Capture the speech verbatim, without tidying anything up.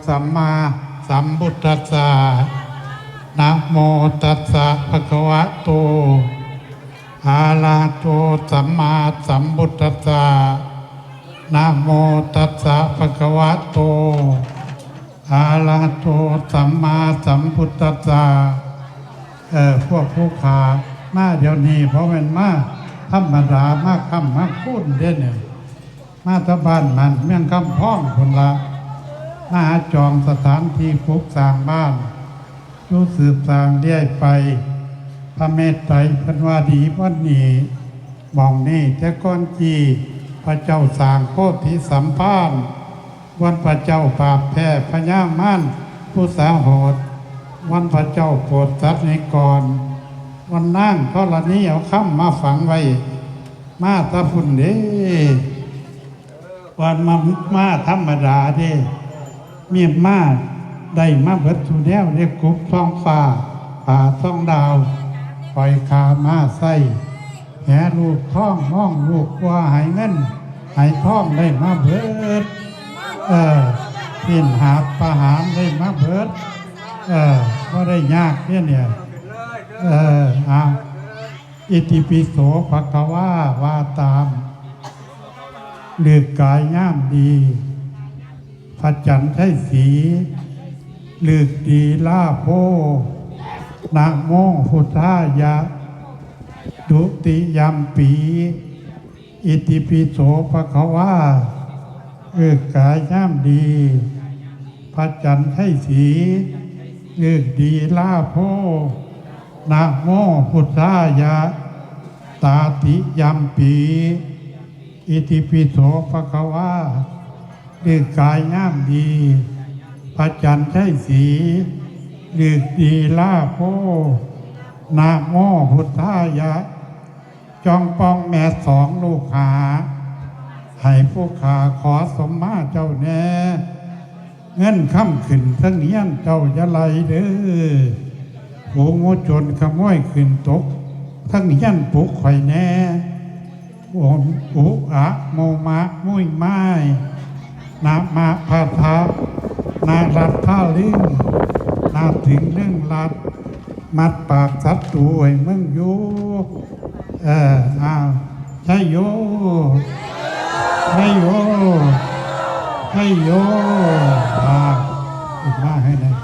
สัมมาสัมพุทธัสสะ นะโมตัสสะภะคะวะโต อะระหะโต สัมมาสัมพุทธัสสะ นะโมตัสสะภะคะวะโต อะระหะโต สัมมาสัมพุทธัสสะ เออ พวกผู้ข้ามาเดี๋ยวนี้ เพราะมันมาธรรมดา มาค้ำมาคูณเด้เนี่ย มาแตะบ้านมันเมืองคำพองพุ้นละ มาหาจองสถานที่ปลูกสร้างบ้าน อยู่สืบสร้างเรื่อยไป พระเมตไตรเพิ่นว่าดีวันนี้ หม่องนี้แต่ก่อนกี้พระเจ้าสร้างโพธิสัมภาร วันพระเจ้าปราบแพ้พญามารผู้สาโหด วันพระเจ้าโปรดสัตว์นิกร วันนางธรณีเอาคำมาฝังไว้ มาแตะพุ้นเด้ วันมา มาธรรมดาเด้ มีมาได้มาเบิดสู่แนวเด้ กบส่องฟ้า ปลาส่องดาว ปล่อยขามาใส่ แหลูกท้อง ห้องลูกกลัว ไหเงิน ไหทองได้มาเบิด เออ ปิ้นหาบประหารได้มาเบิด เออ บ่ได้ยากเด้เนี่ย เออ อ่ะ อิติปิโสภะคะวะ ว่าตาม ฤกษ์กายยามดี พระจันทร์ไชยศรี ฤกษ์ดีลาโภ นะโมพุทธายะ ดุติยัมปี อิติปิโสภะคะวะ ฤกษ์กายยามดี พระจันทร์ไชยศรี ฤกษ์ดีลาโภ นะโมพุทธายะ ตาติยัมปี อิติปิโสภะคะวะ ฤกษ์กายยามดี พระจันทร์ไชยศรี ฤกษ์ดีลาโภ นะโมพุทธายะ จองปองแม่สองลูกหา ให้ผู้ข้าขอสมมาเจ้าแน่ เงินคำขึ้นเทิงเฮียนเจ้าอย่าไหลเด้อ ฝูงงูโจรขโมยขึ้นตกเทิงเฮียนปลุกข่อยแน่ โอมอุอะโมมะมุยมาย นะมะพะทะ นะรัดผ้าลิง นะถึงเรื่องรัด มัดปากศัตรูให้มึงอยู่ เออ อ้าว ชัยโย ชัยโย ชัยโย อ่า ขึ้นมาให้หน่อย